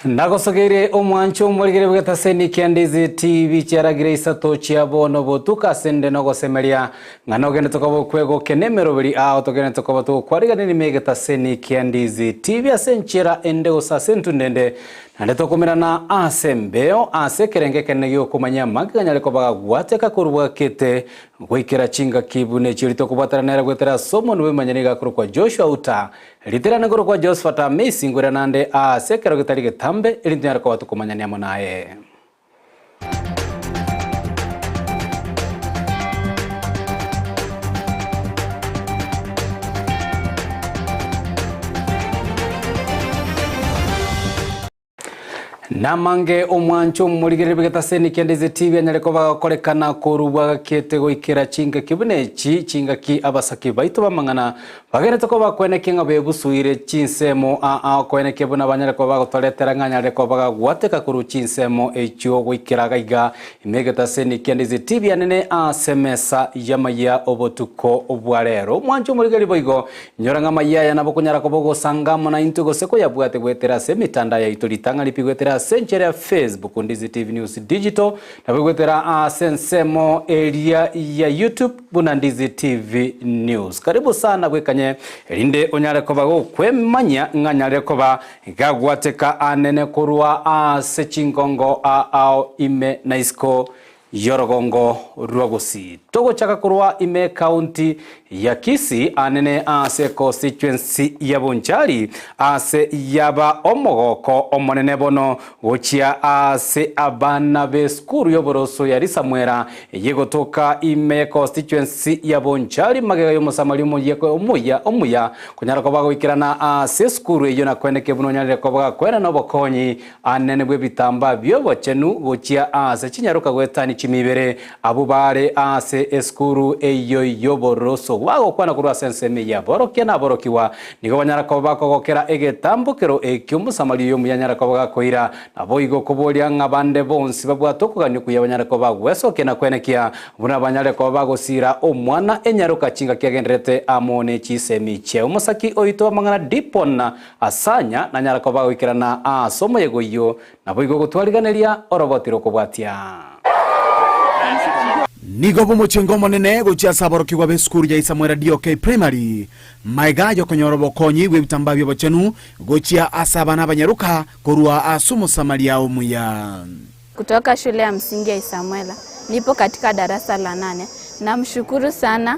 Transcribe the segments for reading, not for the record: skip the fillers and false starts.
Nagosogeire omwancho omorigere bw'etaseni kia Ndizi TV chiaragire isato chia bono botuko ase nde nogosemeria ng'a nogende tokoba okwegokia nemeroberi ao togende tokoba togokwariganeri ime egetaseni kia Ndizi TV ase enchera ende gose ase entunda ende naende tokomerana ase embeo ase ekerengo ekenene giokomanya amang'ana ganyare koba gagwateka korwa bwakete Goikera chingaki buna echio ritokobwatana nere goetera ase omonwa bw'emanyene iga akorokwa Joshua Uta, riterane korokwa Josephat Amisi ngoira nande aase ekero getari getambe, erinde tonyare koba tokomanyania amo naye. Namange omwancho omorigereria bw'egetaseni kia Ndizi TV anyare koba agokorekana korwa bwagakete goikera chingaki buna echi, chingaki abasaki baito b'amang'ana bagenete koba kwenekia ng'a bebusuire chinsemo aa koenekia buna banyare koba bagotoretera ng'a anyare koba bagagwateka korwa chinsemo echio goikera gaiga ime egetaseni kia Ndizi TV anene ase emesa y'amayia obotuko bwa rero. Omwancho omorigereria boigo Inyora ng'a amayia aya nabo okonyara koba ogosanga amo naintwe gose koyabwate goetera ase emetandao yaito ritang'ani pi goetera ase enchera ya Facebook, Ndizi TV News Digital, nabo goetera ase ensemo eria ya YouTube buna Ndizi TV News. Karibu sana bwekanye erinde onyare koba gokwemanyia ng'a nyarire koba gagwateka anene korwa ase chingongo ao ime na isiko y'orogongo rwa Gusii. Togochaka korwa ime ekaunti ya Kisii anene ase econstituency ya Bonchari ase yaba omogoko omonene bono gochia ase abana b'esukuru y'oboroso ya Risamwera eyegotoka ime y'econstituency ya Bonchari magega y'omosamari omuya omuya konyara koba goikerana ase esukuru eyio na koeneke buna onyarire koba gakoenana obokonyi Anene bw'ebitambaa bi'obochenu gochia aase chinyaroka goetania chimibere, abwo baare aase esukuru eyio y'oboroso bagokwana korwa ase ensemo eye aborokia na aborokigwa nigo banyara koba bakogokera egetambokero ekio Omosamaria oyo omuya anyara koba gakoira. Naboigo koboria ng'a bande bonsi babwate okogania okuya banyare koba bagwesokia na kwenekia buna banyare koba bagosiira omwana enyaroka chingaki agendererete amo ne chisemi chiaye. Omosaki oito amang'ana Dipon Asanya nanyare koba goikerana aase omoyega oyio, naboigo gotwariganeria oroboti rw'okobwatia. Nigo bw'omochengo omonene gochia ase aborokigwa b'esukuru ya Isamwera DOK Primary, magega y'okonyora obokonyi bw'ebitambaa bi'obochenu gochia ase abana abanyaroka korwa ase Omosamaria omuya. Kutoka shule ya msingi ya Isamwela, nipo katika darasa la nane. Namshukuru sana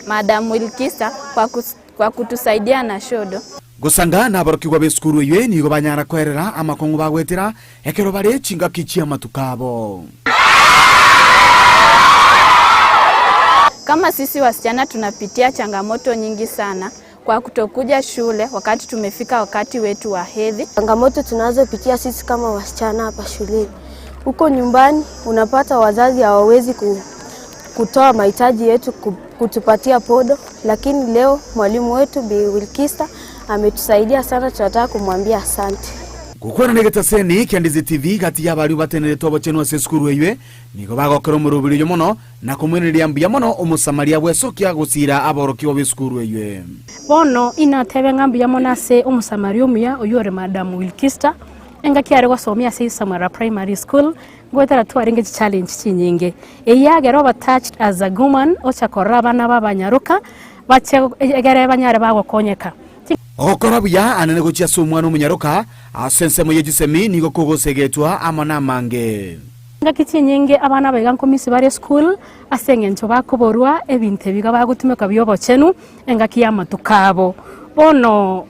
Madam Wilkisa kwa Kwa kutusaidia na shodo. Gosanga naborokigwa b'esukuru eyio nigo banyara koerera amakong'u bagoetera ekero bare chingaki chi'amatuko abo. Kama sisi wasichana tunapitia changamoto nyingi sana kwa kutokuja shule wakati tumefika wakati wetu wa hedhi. Changamoto tunazopitia sisi kama wasichana hapa shuleni, huko nyumbani unapata wazazi hawawezi kutoa mahitaji yetu kutupatia podo, lakini leo mwalimu wetu Bi Wilkista ametusaidia sana, tunataka kumwambia asante. Gokwana negetaseni kia Ndizi TV gati y'abaria bateneretwe obochenu ase esukuru eywe nigo bagokera omoroberi oyo mono na komoiraneria mbuya mono Omosamaria bw'esokia gosiira aborokigwa b'esukuru eywe. Bono inatebe ng'a mbuya mono ase Omosamaria omuya oyio ore Madam Wilkista, engaki are gosomia ase Isamwera Primary School, Ngoetera twarenge chichallenge chinyinge. Eyio yagera oba touched as a woman ocha korora abana aba abanyaroka bache egere banyare bagokonyeka. Ogokora buya anene gochia ase omwana omonyaroka ase ensemo ye chisemi nigo kogosegetwa amo namange. Chingaki chinyinge abana aba iga nkomisi bare eschool ase eng'encho bakoborwa ebinto ebi iga bagotumeka biobochenu engaki y'amatuko abo. Bono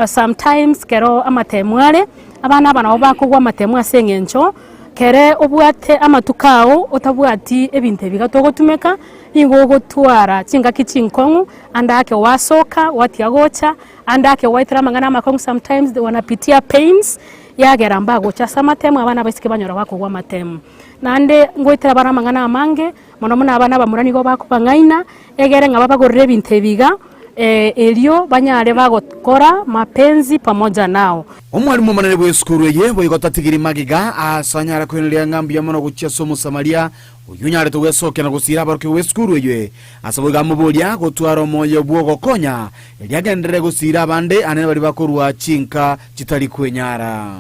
sometimes kero amatemu are, abana aba nabo bakogwa amatemu ase eng'encho kere obwate amatuko ao otabwati ebinto ebi iga togotumeka, nigo ogotwara chingaki chinkong'u ande ake gwasoka gwatiga gocha, ande ake gwaetera amang'ana amakong'u sometimes wanapitia pains, yagera mbagocha ase amatemu abana abaiseke banyora bakogwa amatemu. Naende ngoetera bare amang'ana amange, mono mono abana abamura nigo bakobang'aina, egere ng'a babagorere ebinto ebi iga. Erio banyare bagokora mapenzi pamoja nao. Omwalimu omonene bw'esukuru eye boigo tatigiri magega ase anyare koiraneria ng'a mbuya mono gochia ase Omosamaria oyio onyarete gwesokia na gosiira aborokigwa b'esukuru eyio. Ase boigo amoboria gotwara omoyo bw'ogokonya, erio agenderere gosiira abande anene baria bakorua chinka chitari kwenyara.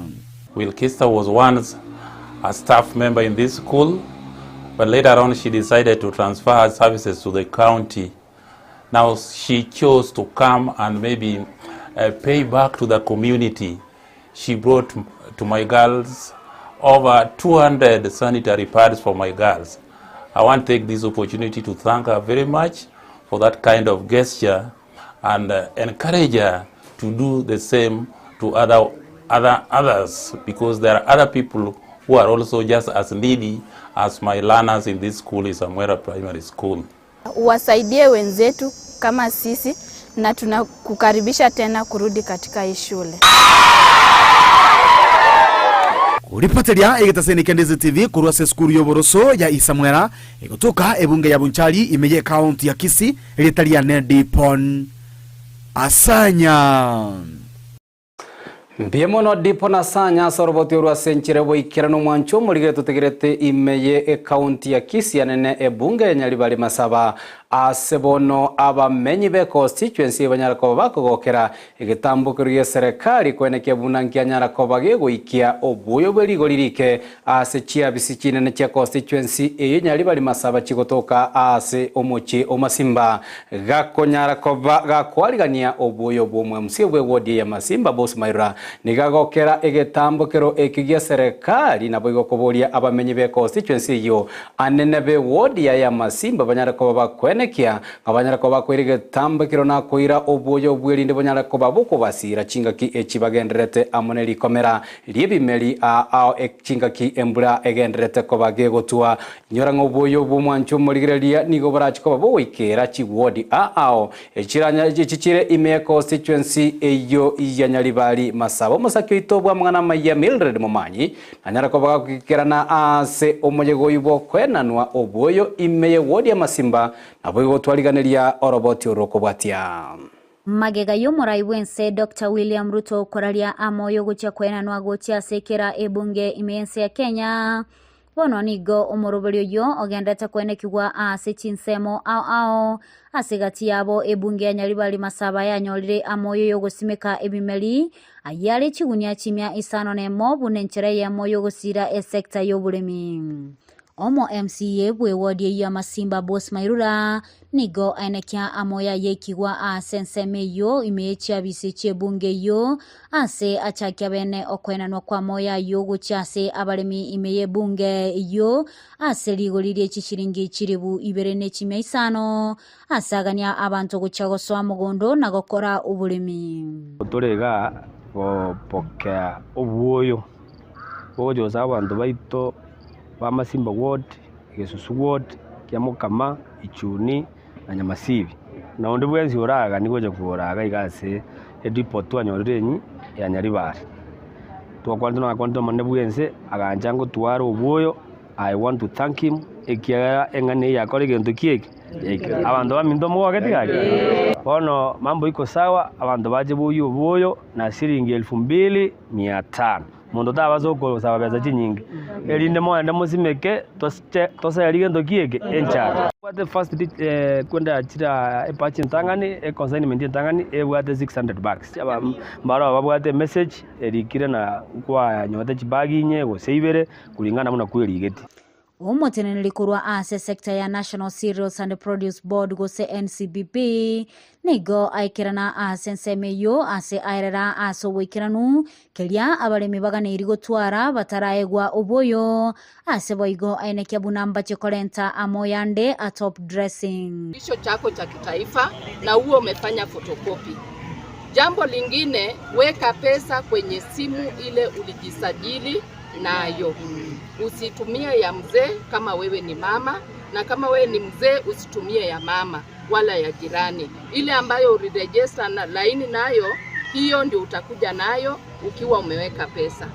Wilkista was once a staff member in this school, but later on she decided to transfer her services to the county. Now she chose to come and maybe pay back to the community. She brought to my girls over 200 sanitary pads for my girls. I want to take this opportunity to thank her very much for that kind of gesture and encourage her to do the same to other, other others because there are other people who are also just as needy as my learners in this school, Isamwera Primary School. Uwasaidie wenzetu kama sisi na tunakukaribisha tena kurudi katika hii shule. Koripateria egetaseni kia Ndizi TV korwa ase esukuru y'oboroso ya Isamwera egotoka ebunge ya Bonchari ime y'ecounty ya Kisii erieta riane Dipon Asanya. Mbuya mono Dipon Asanya ase oroboti orwo ase enchera y'oboikeranu omwancho omorigere totegerete ime ye ecounty ya Kisii anene ebunge ya Nyaribari Masaba ase bono abamenyi be constituency banyara koba bakogokera egetambokero gia eserekari koenekia buna nkianyara koba gegoikia obuya bwe rigori rike ase chiabisi chinene chia constituency eyo Nyaribari Masaba chigotoka ase omochie o Masimba gakonyara koba gakwarigania obuya obwo omo MCA bwe ward ya Masimba Bose Mairura nigagokera egetambokero eki gia serikali naboigo koboria abamenyi be constituency eyo anene be ward ya ya Masimba banyare koba bakwenekia ng'a banyare koba bakoira egetambokero na koira obuya obwerinde bonyare koba bokobasira chingaki echi bagendererete amo ne rikomera ri'ebimeri ao chingaki embura egendererete koba gegotwa. Inyora ng'a oboyo bw'omwancho omorigereria nigo borache koba bogoikera chiwodi ao echi chire ime ya constituency eyio ya Nyaribari Masaba. Omosaki oito bw'amang'ana amaya Mildred Momanyi nanyare koba gagoikerana ase omoyega oyio bw'okoenanwa oboyo ime y'ewodi ya Masimba naboigo twariganeria oroboti oro kobwatia. Magega y'omorai bw'ense Doctor William Ruto koraria amoyo gochia koenanwa gochia ase kera ebunge ime y'ense ya Kenya, bono nigo omoroberi oyio ogenderete koenekigwa ase chinsemo ao ao. Ase gati yabo ebunge ya Nyaribari Masaba yanyorire amoyo y'ogosimeka ebimeri ayio are chigunia chimia isano nemo buna enchera eyemo y'ogosiira esecta y'oboremi. Omo MCA bw'ewodi eyio ya Masimba Bose Mairura nigo aenekia amoyo aye ekigwa ase ensemo eyio ime ye chiabisi chi'ebunge eyio ase achakia bene okoenanwa kw'amoyo ayio gochia ase abaremi ime y'ebunge eyio ase rigori rie chishilingi chilifu ibere ne chimia isano ase agania abanto gochia gosoa mogondo na gokora oboremi. Tore igaa gopokea obwoyo bogochosa abanto baito ba Masimba Ward, Gesusu Ward, Kiamokama, Ichuni na Nyamasibi. Na onde bwensi oraganie gocha koraga iga ase edepot twanyorire enyi ya Nyaribari. Twakwanete nagakwanete omonene bwense agancha ngotwara obwoyo, I want to thank him ekiagera eng'ana eye yakora egento ki eke? Eke. Abanto baminto mogogeti gaki? Bono mambo iko sawa, abanto bache boyie obwoyo na shilingi elfu mbili mia tano. Monto tabasa okosaba besa chinyinge, erinde mogende mosimeke toserie gento ki eke? Enchara. Ebwate first kwenda chira ebatch entang'ani, econsignment entang'ani ebwate 600 bags. Mbaro babwate emessage erikire na kwanyorete chibag inye gose ibere kulingana buna kwerigeti. Omoteneneri korwa ase sector ya National Cereals and Produce Board gose NCBB nigo aikerana ase ensemo eyio ase aerera ase oboikeranu keria abaremi baganeiri gotwara bataraegwa oboyo ase boigo aenekia buna mbache korenta amoyo ande a top dressing. Kitambulisho chako cha kitaifa na uwe umefanya photocopy. Jambo lingine, weka pesa kwenye simu ile ulijisajili nayo. Usitumie ya mzee kama wewe ni mama, na kama wewe ni mzee usitumie ya mama wala ya jirani. Ile ambayo ulirejesta na laini nayo, hiyo ndio utakuja nayo ukiwa umeweka pesa.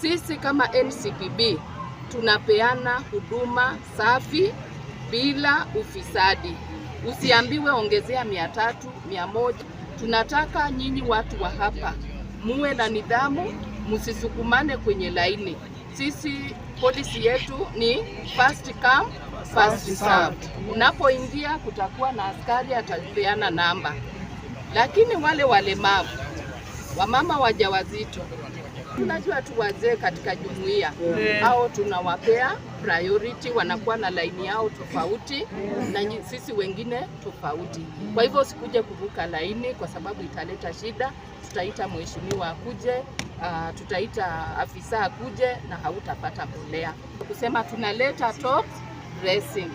Sisi kama NCPB tunapeana huduma safi bila ufisadi. Usiambiwe ongezea 300, 100. Tunataka nyinyi watu wa hapa muwe na nidhamu, msisukumane kwenye laini. Sisi policy yetu ni first come first served. Unapoingia kutakuwa na askari atapeana namba, lakini wale walemavu, wamama wajawazito, tunajua tu wazee katika jumuiya au tunawapea priority, wanakuwa na laini yao tofauti na sisi wengine tofauti. Kwa hivyo usikuje kuvuka laini kwa sababu italeta shida. Tutaita mheshimiwa akuje, tutaita afisa akuje na hautapata mbolea. Kusema tunaleta top dressing.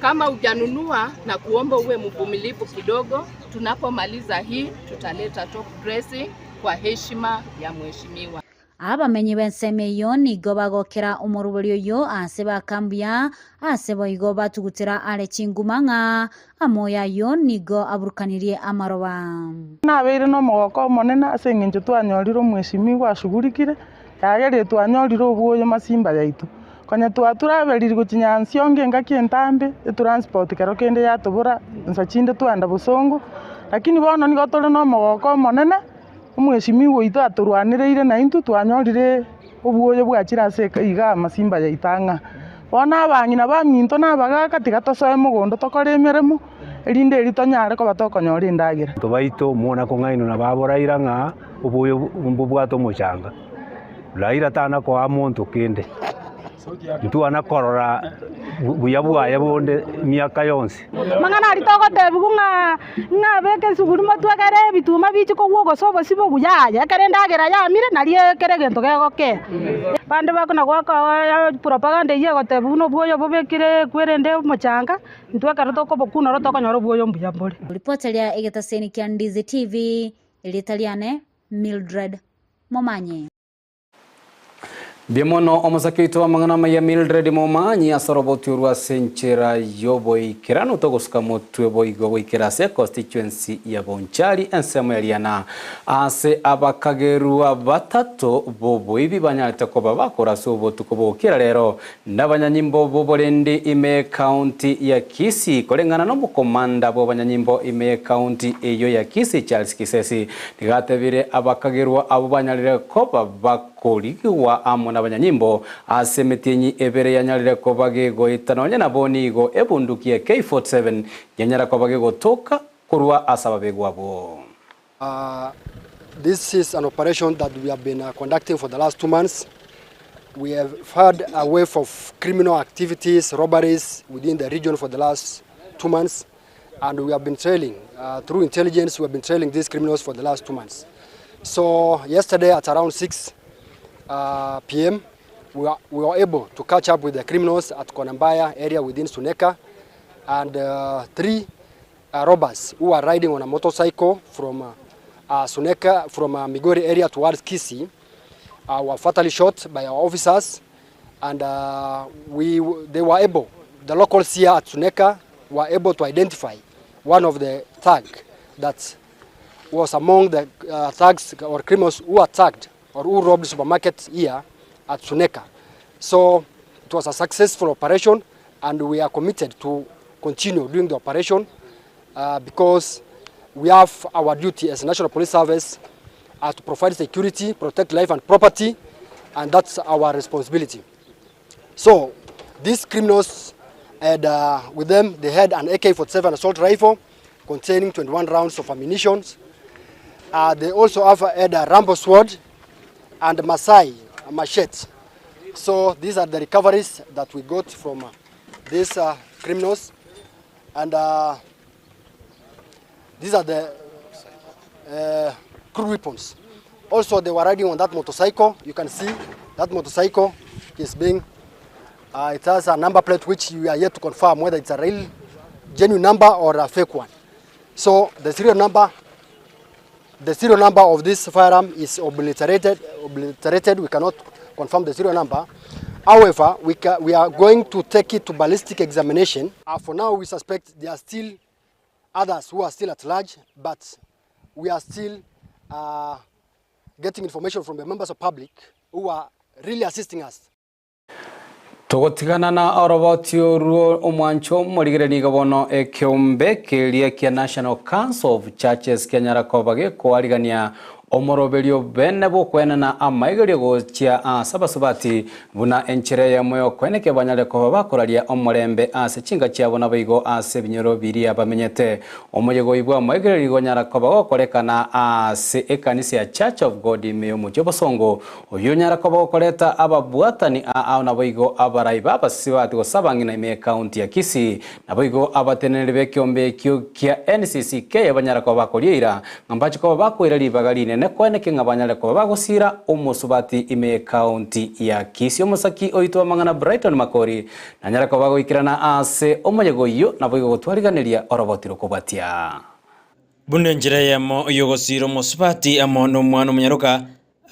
Kama hujanunua na kuomba uwe mvumilivu kidogo, tunapomaliza hii tutaleta top dressing kwa heshima ya mheshimiwa. Abamenyi b'ensemo eyio nigo bagokera omorobori oyio ase bakambuya ase boigo batugutera are chinguma ng'a amoyo ayio nigo aburukanirie amaroba. Nabeire na omogoko omonene ase eng'encho twanyorire omweshimiwa ashughulikire, yagerie twanyorire obwoyo masimba yaito. Konya twaturaberiri gochi nyansiongo engaki entambe, etransport kero kende yatobora, nsa chinde twagenda bosongo, lakini bono nigo tore na omogoko omonene, omweshimiwa oito atorwanereire na intwe twanyorire obwoyo bwachire ase iga masimba yaito ang'a. Bono abang'ina baminto na abagaka tiga tosoe mogondo tokore emeremo, erinde eri tonyare koba tokonyora endagera. Tobaito omwana kong'ainwa na baboraira ng'a oboyo mbobwate omochanga. Raila tana koa monto kende. Ntwana korora buya bwaye bonde miaka yonsi. Mang'ana aria togotebiwa ng'a ng'a beka esuguri motwe ekere ebituma bichi kogwa ogosa obosi bobuya aye, ekere endagera yamire nari ekere egento gegokea. Bande bakona goaka propaganda eywo egoteba buna obwoyo bobekire kwerende omochanga, intwe ekero tokobokuna oro tokonyora obwoyo mbuya mbore. Ripota ria egetaseni kia Ndizi TV, erieta riane Mildred Momanyi. Biemono omosaki oito amang'ana amaya Mildred Momanyi ase oroboti orwa ase enchera y'oboikeranu togosuka motwe boigo goikera ase constituency ya Bonchari ensemo ya Riana ase abakagerwa batato boboibi banyarete koba bakora ase obotuko bokira rero n'abanyanyimbo boborendi ime county ya Kisii koreng'ana n'omokomanda bw'abanyanyimbo ime county eyo ya Kisii Charles Kisesi nigatebire abakagerwa abo banyarire koba bakorigiwa amo n'abanyanyimbo ase emetienyi ebere yanyarire koba gegoita nonya nabo nigo ebunduki ya K47 yanyara koba gegotoka korwa ase ababegwa abo. This is an operation that we have been conducting for the last 2 months. We have had a wave of criminal activities, robberies within the region for the last 2 months, and we have been trailing, through intelligence, we have been trailing these criminals for the last 2 months. So yesterday at around 6 p.m., we were able to catch up with the criminals at Konambaya area within Suneka, and 3 robbers who are riding on a motorcycle from Suneka, from Migori area towards Kisii, were fatally shot by our officers, and they were able, the locals here at Suneka were able to identify one of the thug that was among the thugs or criminals who attacked or who robbed the supermarket here at Suneka. So it was a successful operation, and we are committed to continue doing the operation because we have our duty as National Police Service to provide security, protect life and property, and that's our responsibility. So these criminals had with them, they had an AK-47 assault rifle containing 21 rounds of ammunition. They also have had a Rambo sword and Maasai machete. So these are the recoveries that we got from these criminals, and these are the crude weapons. Also, they were riding on that motorcycle. You can see that motorcycle is being, it has a number plate which we are yet to confirm whether it's a real genuine number or a fake one. So the serial number of this firearm is obliterated. We cannot confirm the serial number. However, we are going to take it to ballistic examination. For now, we suspect there are still others who are still at large, but we are still getting information from the members of public who are really assisting us. Togotigana na oroboti orwo omwancho omorigere nigo bono ekeombe keria kia National Council of Churches kianyara koba gekoarigania omoroberio bene bw'okoenana amaigerio gochia ase abasubati buna enchera eyemo y'okoenekia banyare koba bakoraria omorembe ase chinka chiabo naboigo ase ebinyoro biria bamenyete. Omoyega oyio bw'amaigerio nigo onyara koba gokorekana ase ekanisa ya Church of God ime y'omochie obosongo Oyio onyare koba okoreta ababwatani aa ao naboigo abarai b'abasibati gose abang'ina ime y'ecounty ya Kisii, naboigo abateneneri b'ekeombe ekio kia NCCK banyare koba bakoria eira ng'a mbache koba bakoira ribaga rinene koeneke ng'a banyare koba bagosiira omosubati ime y'ecounty ya Kisii. Omosaki oito bw'amang'ana Brighton Makori nanyare koba agoikerana ase omoyega oyio naboigo gotwariganeria oroboti rokobwatia. Buna enchera eyemo y'ogosiira omosubati amo nomwana omonyaroka,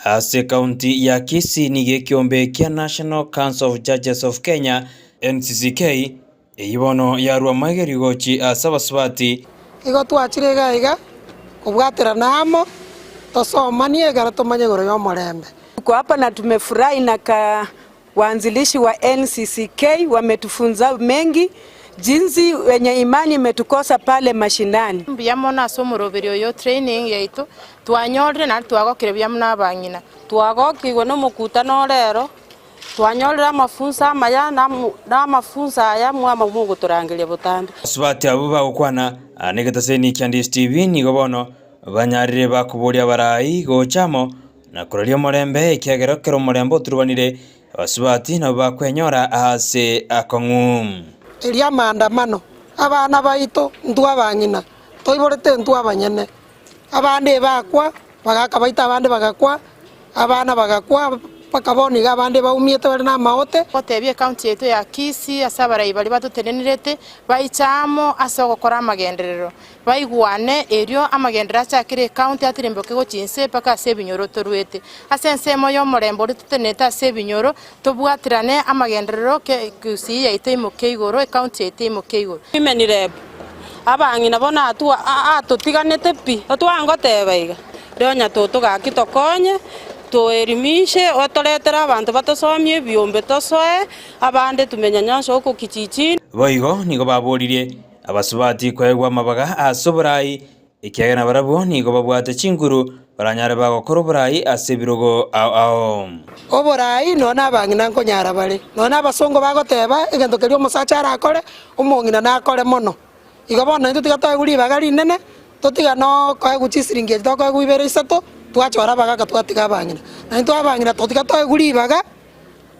Ase ekaunti ya Kisii nigo ekeombe kia National Council of Judges of Kenya, NCCK, eyio bono yarua amaigerio gochi ase abasubati. Igo twachire iga iga kobwaterana amo, tosomanie ekero tomanye igoro y'omorembe. Tuko hapa na tumefurahi na ka waanzilishi wa NCCK wametufunza mengi jinsi wenye imani imetukosa pale mashinani. Mbuya mono ase omoroberi oyo o training yaito twanyorire naende twagokire buya buna abang'ina. Twagokigwe nomokutano o rero, twanyorire amafunso amaya na amafunso aya mwama mogotorangeria botambe. Abasubati abwo bagokwana negetaseni kia Ndisi TV nigo bono banyarire bakoboria abarai gocha amo Na koraria omorembe, ekiagera ekero omorembe oturubanire, abasubati nabwo bakwenyora aase akong'u. Erio amaandamano, abana baito ntwe abang'ina, toiborete ntwe abanyene. Abande ebakwa, bagaka baito abande bagakwa, abana bagakwa, mpaka bono iga abande baumiete bare namaote. Gotebia ecounty yaito ya Kisii ase abarai baria batotenenerete baiche amo ase ogokora amagenderero. Baigwane, erio amagenderero achakire ekaunti atirimboke gochia inse mpaka ase ebinyoro toruete. Ase ensemo y'omorembe oria totenenete ase ebinyoro, tobwaterane amagenderero ke Gusii yaito imoke igoro, ekaunti yaito imoke igoro. Women rep, abang'ina bono atwa atotiganete pi, otwangoteba iga, rionya totogaki tokonye, toelimishe, otoretere abanto batosomie ebiombe tosoe, abande tumenyanyase huko kijijini. Boigo nigo baboririe Abasubati koegwa amabaga ase oborai, ekiagera nabarabwo nigo babwate chinguru baranyare bagokora oborai ase ebirogo ao ao. Oborai nonya nabang'ina nkonyara bare, nonya nabasongo bagoteba egento keria omosacha arakore, omong'ina nakore mono. Igo bono intwe tiga toegwe ribaga rinene, totiga nokoegwa chisiringi echi tokoegwa ibere isato, twachora abagaka twatiga abang'ina. Na intwe abang'ina totiga toegwe ribaga,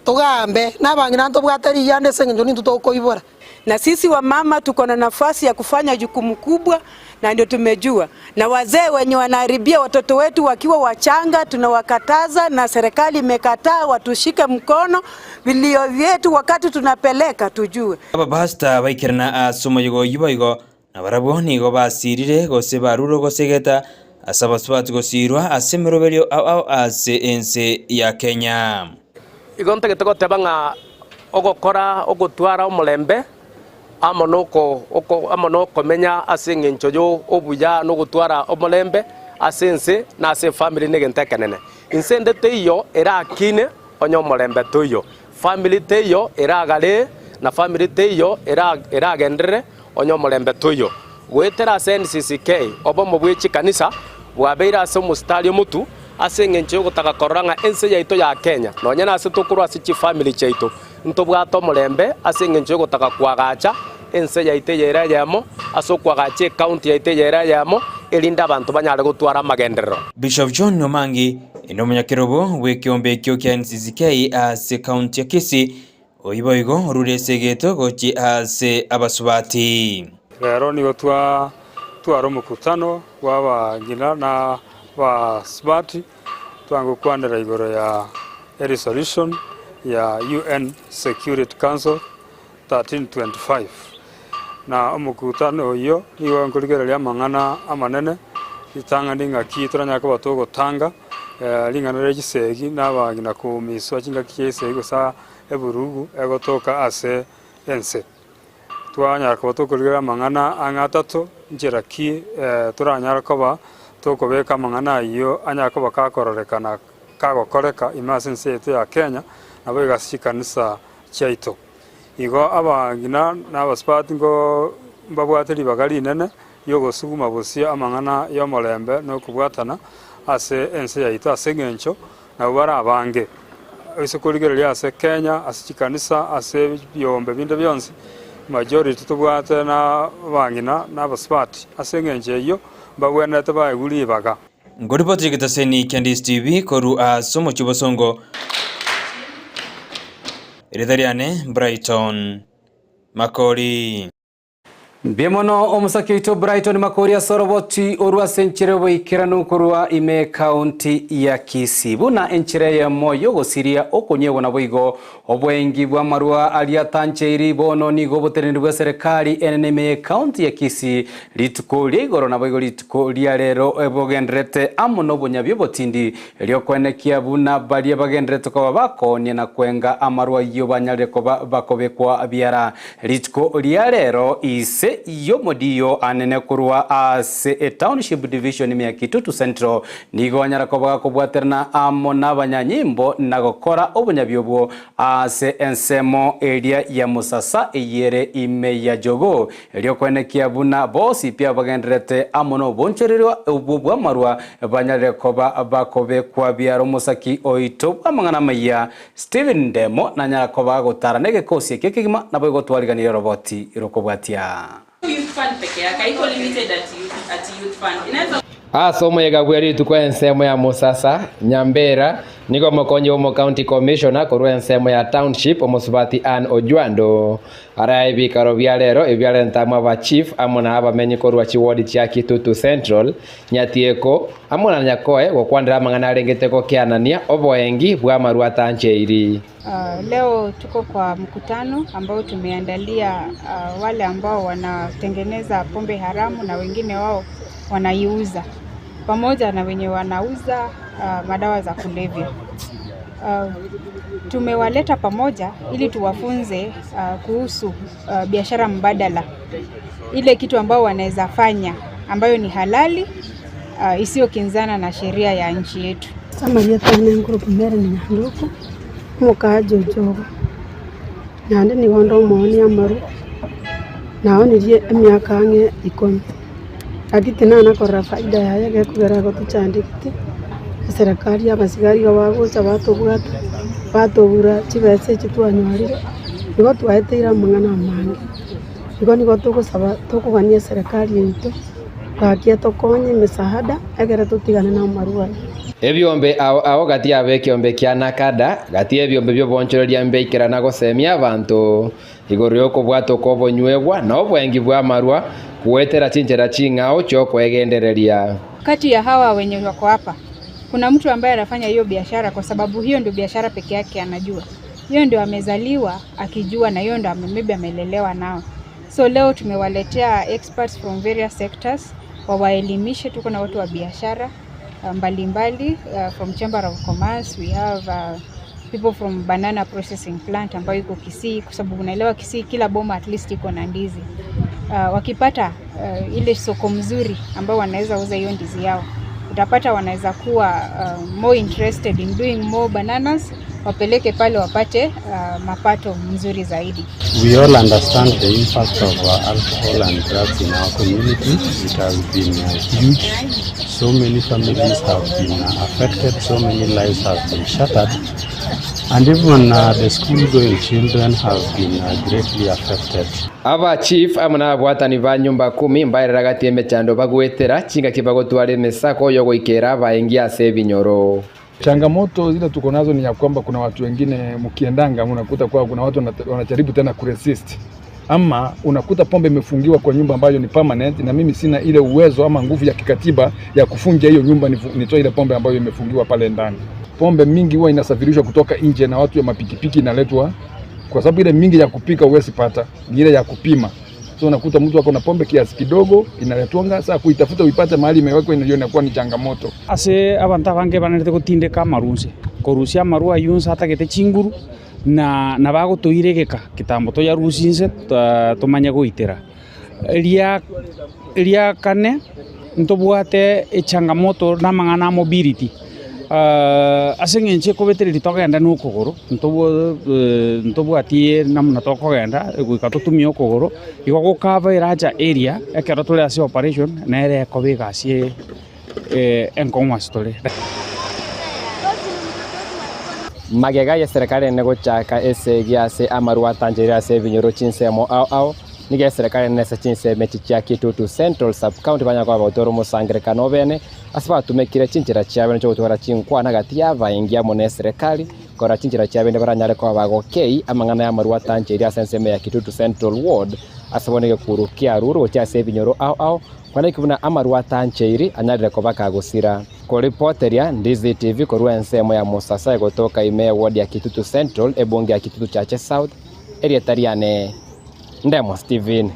togambe, na abang'ina ntobwate riyanda ase eng'encho nintwe tokoibora. Na sisi wamama tuko na nafasi ya kufanya jukumu kubwa na ndio tumejua. Na wazee wenye wanaharibia watoto wetu wakiwa wachanga tunawakataza na serikali imekataa watushike mkono vilio vyetu wakati tunapeleka tujue. Abapastor baikerana ase omoyega oyio boigo nabarabwo nigo basirire gose barure ogosegeta ase abasubati gosirwa ase emeroberio ao ao ase ense ya Kenya. Igo ntagete goteba ng'a ogokora ogotwara omorembe amo noko oko amo nokomenya ase eng'encho yo obuya na ogotwara omorembe ase ense na ase efamiri negento ekenene. Inse ende teiyo erakine onye omorembe toiyo, famiri teiyo eragaree na famiri teiyo era eragenderere onye omorembe toiyo. Goetera ase NCCK, obomo bwe chikanisa bwabeire ase omositari omotu ase engencho y'ogotaka korora ng'a ense yaito ya Kenya, nonya nase tokorwa ase chifamiri chiaito, ntobwate omorembe ase engencho y'ogotaka koagacha ense yaito eye ere eyemo, ase okoagacha ecounty yaito eye ere eyemo, erinde abanto banyare gotwara amagenderero. Bishop John Omangi, inde omonyakerobo bw'ekeombe ekio kia NCCK ase county ya Kisii, Oyio boigo orure ase egeto gochia aase abasubati. Rero nigo twatwara omokutano bw'abang'ina na abasubati, twagokwanera igoro ya eresolution ya UN Security Council 1325. Na omokutano oyio nigo nkorigereria amang'ana amanene, ritang'ani ng'aki toranyare koba togotanga ring'ana ria chisegi na abang'ina komiswa chingaki chia esegi gose eburugu egotoka ase ense. Twanyara koba tokorigereria amang'ana ang'e atato, nchera ki toranyare koba tokobeka amang'ana ayio anyare koba kakororekana kagokoreka ime ase ense yaito ya Kenya, naboigo ase chikanisa. chiaito. Igo abang'ina na abasubati ngo mbabwate ribaga rinene ri'ogosuguma bosio amang'ana y'omorembe na okobwatana ase ense yaito ase engencho nabwo bare abange. Ase korigereria ase Kenya, ase chikanisa, ase ebiombe binde bionsi, majority tobwate na abang'ina na abasubati ase engencho eyio mbabwenerete baegwe ribaga. Ngoripoti egetaseni kia Ndisi TV korwa ase omochie o Bosongo, erieta riane Brighton Makori. Mbuya mono omosake oito Brighton Makori ase oroboti orwo ase enchera y'oboikeranu korwa ime ekaunti ya Kisii. Buna enchera eyemo y'ogosiria okonyegwa naboigo obwengi bw'amarwa aria atancheiri bono nigo oboteneneri bw'eserekari enene ime y'ekaunti ya Kisii rituko ria igoro naboigo rituko ria rero bogendererete amo nobonyabi obotindi erio koenekia buna baria bagendererete koba bakoonia na kwenga amarwa ayio banyarire koba bakobekwa biara. Rituko ria rero ise y'omodiyo anene korwa ase etownship division ime ya Kitutu Central nigo anyara koba gakobwaterana amo nabanyanyimbo na gokora obonyabi obwo ase ensemo eria ya Musasa eyere ime ya Jogoo erio koenekia buna bonsi pi abagendererete amo nobonchoreria obwo bw'amarwa banyarire koba bakobekwa biara omosaki oito bw'amang'ana amayia Stephen Ndemo nanyara koba agotara negekosi ekio ekegima naboigo twariganirie oroboti rokobwatia. Ase omoyega bwe rituko ensemo ya Musasa, Nyambera, nigo omokonyi bw'omocounty commissioner korwa ensemo ya Township omosubati Ann Ojwando arae ebikaro bia rero ebiarenta amo aba chief amo na abamenyi korwa chiward chia Kitutu Central, Nyatieko, amo na Nyakoe gokwanera amang'ana arengete gokeanania oboengi bw'amarwa atancheiri. Leo tuko kwa mkutano ambao tumeandalia wale ambao wanatengeneza pombe haramu na wengine wao wanaiuza pamoja na wenye wanauza madawa za kulevya. Tumewaleta pamoja ili tuwafunze kuhusu biashara mbadala, ile kitu ambao wanaweza fanya ambayo ni halali isiyokinzana na sheria ya nchi yetu. Amarieta ane nkorokwa Mary Nyanduko, omokaaji o Jogo. Naende nigo nde omoonia amarwa, naonirie emiaka ang'e ikomi, lakini tinana korora faida yaye gekogera gotochandegete, eserekari abasigari iga bagocha batobwata, batobura chibesa echi twanyorire, igo twaeteire amang'ana amange. Igo nigo togosaba tokogania eserekari yaito, gaki etokonye emesaada ekere totigane na amarwa aya. Ebiombe ao ao gati y'abekiombe kia Nakada, gati y'ebiombe bi'obonchoreria mbeikerana gosemia abanto igoro y'okobwatwa kw'obonywegwa na obwengi bw'amarwa goetera chinchera ching'ao chi'okwegendereria. Kati ya hawa wenye wako hapa kuna mtu ambaye anafanya hiyo biashara kwa sababu hiyo ndio biashara peke yake anajua. Hiyo ndio amezaliwa akijua na hiyo ndio maybe amelelewa nao. So leo tumewaletea experts from various sectors wawaelimishe. Tuko na watu wa biashara mbalimbali from Chamber of Commerce, we have people from banana processing plant ambayo iko Kisii, kwa sababu unaelewa Kisii kila boma at least iko na ndizi. Wakipata ile soko mzuri ambao wanaweza uza hiyo ndizi yao, utapata wanaweza kuwa more interested in doing more bananas, wapeleke pale wapate mapato mzuri zaidi. We all understand the impact of alcohol and drugs in our community. It has been huge. So many families have been affected, so many lives have been shattered, and even the school-going children have been greatly affected. Aba chief amo nababwatani ba nyumba kumi mbaerera gati emechando bagoetera chingaki bagotwara emesako yogoikera abaengi ase ebinyoro. Changamoto zile tuko nazo ni ya kwamba kuna watu wengine mkiendanga mnakuta kwa kuna watu wanajaribu tena kuresist, ama unakuta pombe imefungiwa kwa nyumba ambayo ni permanent, na mimi sina ile uwezo ama nguvu ya kikatiba ya kufungia hiyo nyumba nitoe ile pombe ambayo imefungiwa pale ndani. Pombe mingi huwa inasafirishwa kutoka nje na watu ya mapikipiki inaletwa, kwa sababu ile mingi ya kupika huwezi pata, ni ile ya kupima. So unakuta mtu ako na pombe kiasi kidogo inaletwanga, sasa kuitafuta uipate mahali imewekwa ndio inakuwa ni changamoto. Ase abanto abange banarete gotindeka amarunse korusia amarwa aywo nse atagete chinguru na nabagotoiregeka kitambo toyarusie nse tomanye goitera. Eria eria kane ntobwate echangamoto na amang'ana a mobility. Ase eng'encho ekobetereria togende na okogoro, ntobwati namna tokogenda goika totumie okogoro, igo gokaba eracha area ekero tore ase operation nere ekoba egasi enkong'u ase tore. Magega y'eserekari enene gochaka esegi ase amarwa atancheire ase ebinyoro chinsemo ao ao, nigo eserekari enene ase chinsemo echi chia Kitutu Central Sub-County banyare koba bagotwara omosangererekano obene ase batumekire chinchera chiabene chi'ogotwara chinkwana gati y'abaengi amo n'eserekari korora chinchera chiabene baranyare koba bagokei amang'ana y'amarwa atancheire ase ensemo ya Kitutu Central Ward ase bono egekuru kiarurwe gochia ase ebinyoro ao ao Kwaneki buna amarwa atancheiri anyarire koba kagosira. Koripoteria Ndizi TV korwa ensemo ya Musasa egotoka ime eward ya Kitutu Central ebunge ya Kitutu Chache South, erieta riane Ndemo Stephen.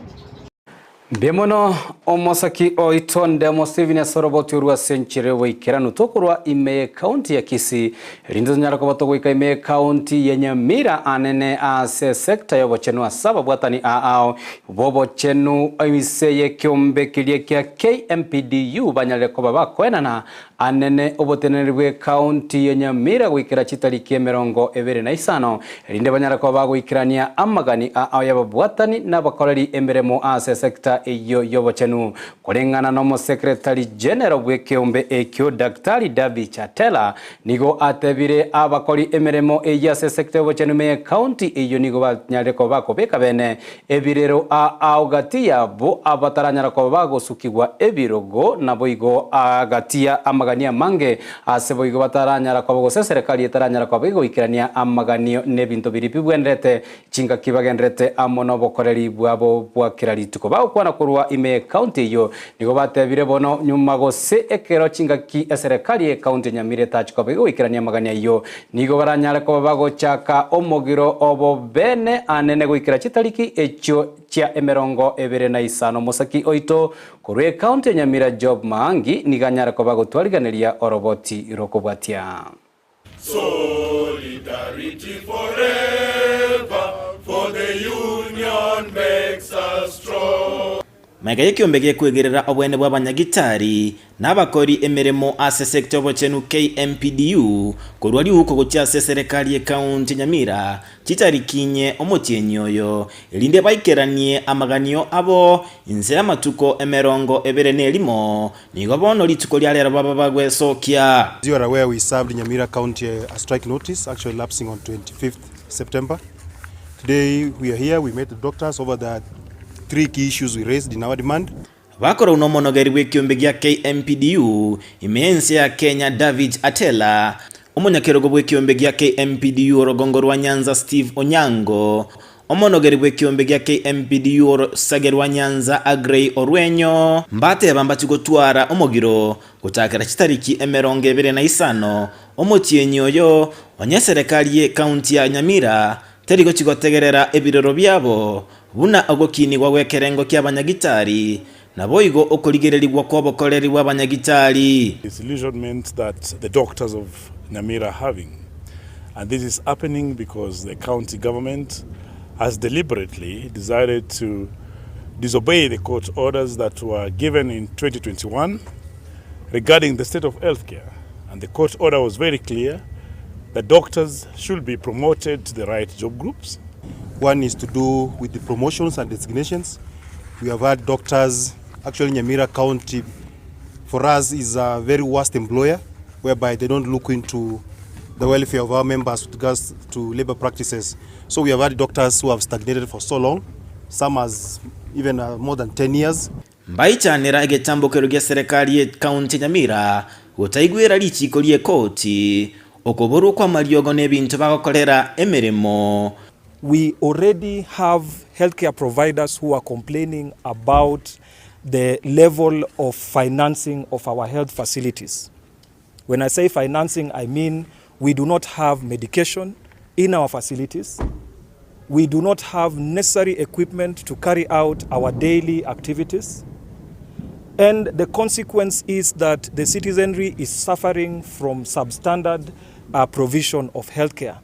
Mbuya mono omosaki oito Ndemo Stephen ase oroboti orwo ase enchera y'oboikeranu tokorwa ime y'ecounty ya Kisii erinde tonyare koba togoika ime y'ecounty ya Nyamira anene ase esector y'obochenu ase ababwatani aao B'obochenu inse y'ekeombe keria kia KMPDU banyarire koba bakoenana anene oboteneneri bw'ecounty ya Nyamira goikera chitariki 25 erinde banyare koba bagoikerania amagani ao y'ababwatani na abakoreri emeremo ase esecta eyio y'obochenu. Koreng'ana n'Omosecretary General bw'ekeombe ekio Daktari Davi Chatela nigo atebire abakori emeremo eyio ase esecta y'obochenu ime y'ecounty eyio nigo banyarire koba bakobeka bene Ebirero ao gati yabo abataranyara koba bagosukigwa ebirogo, naboigo aa gati ya amaganio amange, ase boigo bataranyara koba gose eserekari etaranyara koba egoikerania amaganio nebinto biria bibwenerete chingaki bagenderete amo nobokoreri bwabo bwa kera rituko. Bagokwana korwa ime y'ecounty eyio nigo batebire bono nyuma gose ekero chingaki eserekari y'ecounty ya Nyamira etachi koba egoikerania amaganio ayio Nigo baranyare koba bagochaka omogiro obo bene anene goikera chitariki echio chia 25. Omosaki oito korwa ecounty ya Nyamira Job Maangi nigo anyare koba agotwariganeria oroboti rokobwatia. Solidarity forever, for the union makes us strong. Magega y'ekiombe gekwegerera obwene bw'abanyagitari na abakori emeremo ase sector y'obochenu KMPDU korwa riuko gochia ase eserekari y'ecounty ya Nyamira chitariki inye omotienyi oyo erinde baikeranie amaganio abo inse y'amatuko 21 nigo bono rituko ria rero baba bagwesokia. As you are aware, we served Nyamira County a strike notice actually lapsing on 25th September. Today we are here, we met the doctors over the 3 key issues we raised in our demand. Bakorwa nomonogeri bw'ekiombe gia KMPDU ime y'ense ya Kenya David Atela, omonyakerogo bw'ekiombe gia KMPDU orogongo rwa Nyanza Steve Onyango, omonogeri bw'ekiombe gia KMPDU orosage rwa Nyanza Aggrey Orwenyo, mbateba mbachi gotwara omogiro gochakera chitariki 25 omotienyi oyo onye eserekari ye county ya Nyamira teri gochi gotegerera ebirero biabo Buna ogokinigwa gw'ekerengo ki'abanyagitari, naboigo okorigererigwa kw'obokoreri bw'abanyagitari. Disillusionment that the doctors of Nyamira are having and this is happening because the county government has deliberately decided to disobey the court orders that were given in 2021 regarding the state of healthcare and the court order was very clear that doctors should be promoted to the right job groups. One is to do with the promotions and designations. We have had doctors, actually Nyamira County for us is a very worst employer whereby they don't look into the welfare of our members with regards to labor practices. So we have had doctors who have stagnated for so long, some as even uh, more than 10 years. Mbaichanera egetambokero gia serikali ye county ya Nyamira gotaigwera richiko ri'ekoti, okoborwa kw'amariogo na ebinto bagokorera emeremo. We already have healthcare providers who are complaining about the level of financing of our health facilities. When I say financing, I mean we do not have medication in our facilities. We do not have necessary equipment to carry out our daily activities. And the consequence is that the citizenry is suffering from substandard uh, provision of healthcare.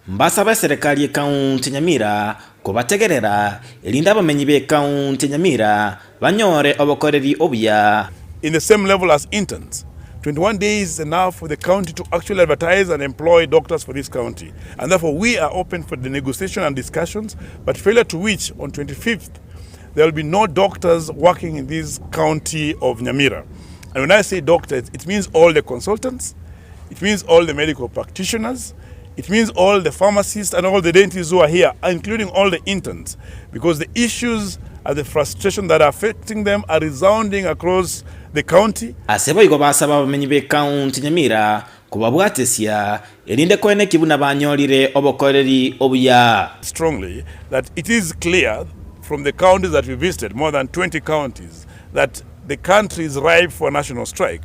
Mbasabe eserekari y'Ekaunti ya Nyamira kobategerera, erinde abamenyi b'Ekaunti ya Nyamira banyore obokoreri obuya. In the same level as interns. 21 days is enough for the county to actually advertise and employ doctors for this county. And therefore, we are open for the negotiation and discussions, but failure to which, on 25th, there will be no doctors working in this county of Nyamira. And when I say doctors, it means all the consultants, it means all the medical practitioners, it means all the pharmacists and all the dentists who are here, including all the interns, because the issues and the frustration that are affecting them are resounding across the county. Ase boigo basaba abamenyi b'ekaunti Nyamira kobabwatesia, erinde koenekia buna banyorire obokoreri obuya. Strongly that it is clear from the counties that we visited, more than 20 counties, that the country is ripe for a national strike.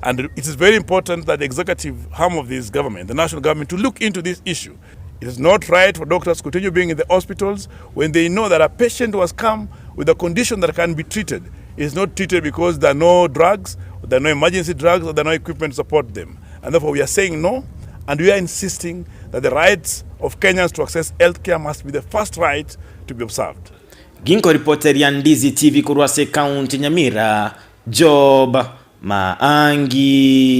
And it is very important that the executive arm of this government, the national government, to look into this issue. It is not right for doctors to continue being in the hospitals when they know that a patient who has come with a condition that can be treated is not treated because there are no drugs, there are no emergency drugs, or there are no equipment to support them. And therefore we are saying no, and we are insisting that the rights of Kenyans to access healthcare must be the first right to be observed. Ginkoripoteria Ndizi TV korwa ase ekaunti ya Nyamira, Job Maangi.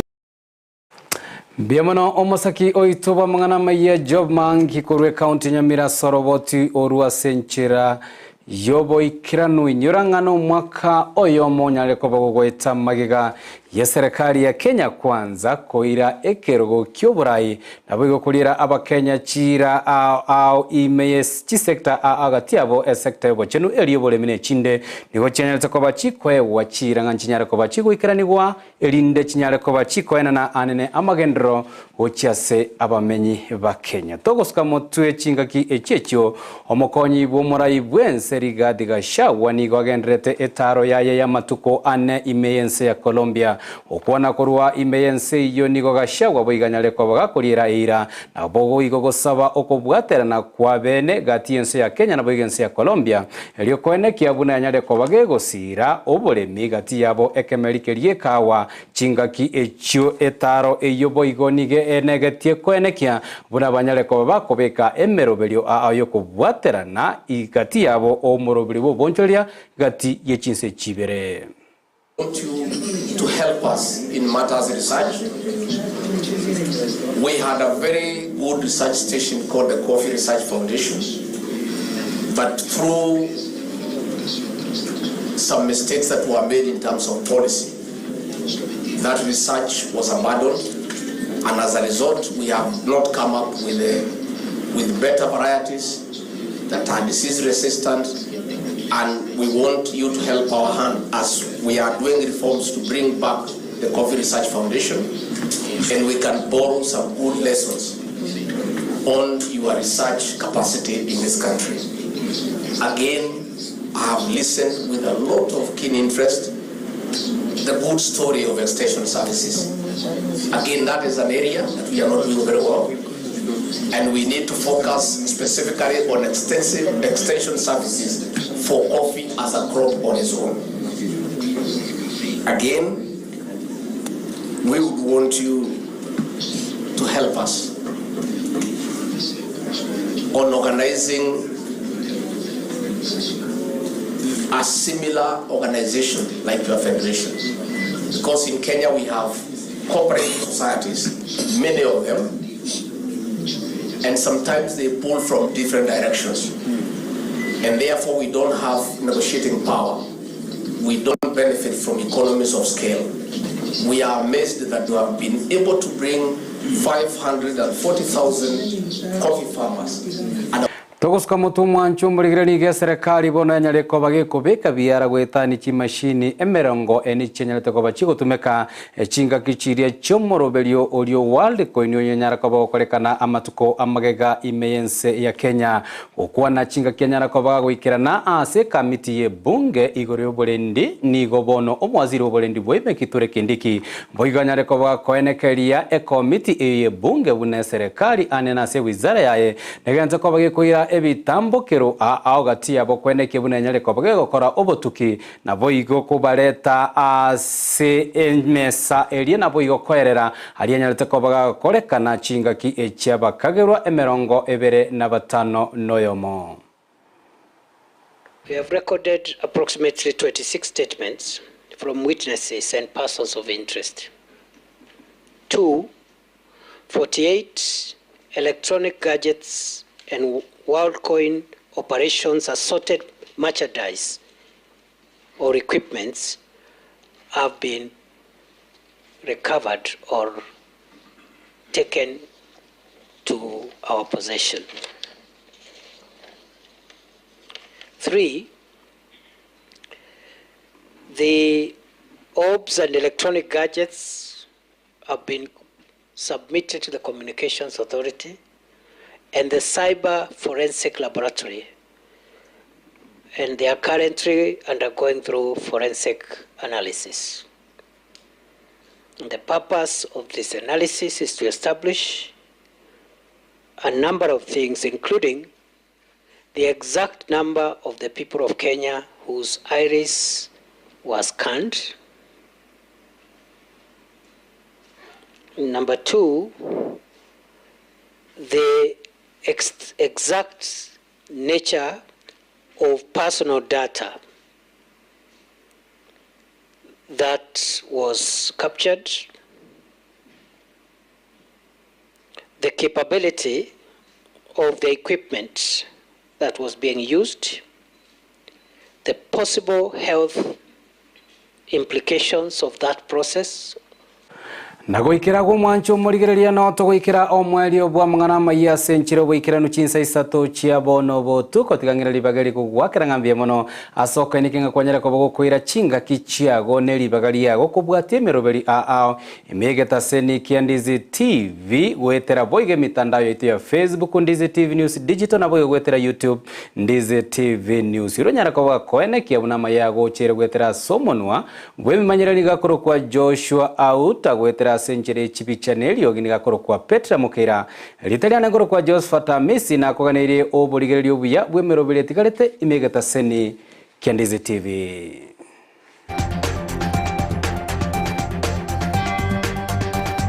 Mbuya mono omosaki oito bw'amang'ana amaya Job Maangi korwa ekaunti ya Nyamira ase oroboti orwo ase enchera y'oboikeranu. Inyora ng'a nomwaka oyomo onyare koba gogoeta magega y'eserekari ya Kenya Kwanza koira ekerogo ki'oborai Naboigo koriera Abakenya chiira ao ao ime ye chisecta ao gati yabo esecta y'obochenu eria y'oboremi na echinde nigo chianyarete koba chikoegwa chiira ng'a nchinyare koba chigoikeranigwa erinde chinyare koba chikoenana anene amagenderero gochia ase abamenyi ba Kenya. Togosuka motwe chingaki echi echio omokonyi bw'omorai bw'ense Rigathi Gachagua nigo agendererete etaaro yaye y'amatuko ane ime y'ense ya Colombia Gokwana korwa ime y'ense eyio nigo Gachagua boiganyare koba gakoriera eira, na bogoigo gosaba okobwaterana kwa bene gati y'ense ya Kenya naboigo ense ya Colombia, erio koenekia buna yanyare koba gegosiira oboremi gati yabo ekemeri keria ekawa chingaki echio etaro eyio boigo nigo enegetie koenekia buna banyare koba bakobeka emeroberio ao y'okobwaterana gati yabo omoroberio bw'obonchoreria gati ye chinse chibere. Want you to help us in matters research. We had a very good research station called the Coffee Research Foundation, but through some mistakes that were made in terms of policy, that research was abandoned, and as a result, we have not come up with, a, with better varieties that are disease resistant and we want you to help our hand as we are doing reforms to bring back the Coffee Research Foundation and we can borrow some good lessons on your research capacity in this country. Again, I have listened with a lot of keen interest the good story of extension services. Again, that is an area that we are not doing very well. And we need to focus specifically on extensive extension services for coffee as a crop on its own. Again, we would want you to help us on organizing a similar organization like your federation. Because in Kenya we have cooperative societies, many of them, and sometimes they pull from different directions. And therefore we don't have negotiating power. We don't benefit from economies of scale. We are amazed that you have been able to bring 540,000 coffee farmers. And Togosuka motwe omwancho omorigereria nigo eserekari bono yanyare koba gekobeka biara goetania chimashini emerongo ene chianyarete koba chigotumeka chingaki chiria chi'omoroberio oria o Worldcoin oyonyara koba gokorekana amatuko amagega ime y'ense ya Kenya. Gokwana chingaki anyara koba gagoikerana ase ekamiti y'ebunge igoro y'oborendi nigo bono omowaziri bw'oborendi bwa Kithure Kindiki boigo anyare koba gakoenekeria ekomiti eye y'ebunge buna eserekari ane nase ewizara yaye Negento koba gekoira ebitambokero ao gati yabo kwenekia buna enyare koba gegokora obotuki, naboigo kobareta ase emesa eria naboigo koerera aria anyarete koba gagokorekana chingaki echi'abakagerwa 25 noyomo. We have recorded approximately 26 statements from witnesses and persons of interest. 2, 48 electronic gadgets and Worldcoin operations assorted merchandise or equipments have been recovered or taken to our possession. 3, the orbs and electronic gadgets have been submitted to the Communications Authority and the Cyber Forensic Laboratory, and they are currently undergoing through forensic analysis. And the purpose of this analysis is to establish a number of things, including the exact number of the people of Kenya whose iris was scanned. Number 2, the exact nature of personal data that was captured, the capability of the equipment that was being used, the possible health implications of that process. Na goikera gw'omwancho omorigereria no togoikera omoerio bw'amang'ana amaya ase enchera oboikeranu chinsa isato chia bono botuko tiga ng'ire ribaga eri kogwakera ng'a mbuya mono ase okainiki ng'a kwanyare koba gokoira chingaki chiago ne ribaga riago kobwatia emeroberi aa ao ime egetaseni kia Ndizi TV goetera boigo emitandao yaito ya Facebook Ndizi TV News Digital naboigo goetera YouTube Ndizi TV News. Oronyare koba koenekia buna amaya agocheire goetera ase omonwa bw'emimanyereri nigo akorokwa Joshua Auta goetera ase enchera ye chibicha na eriogi nigo akorokwa Petra Mokeira. Rieta riane nkorokwa Josephat Amisi nakoganeirie oborigereria obuya bw'emeroberi etigarete ime egetaseni kia Ndizi TV.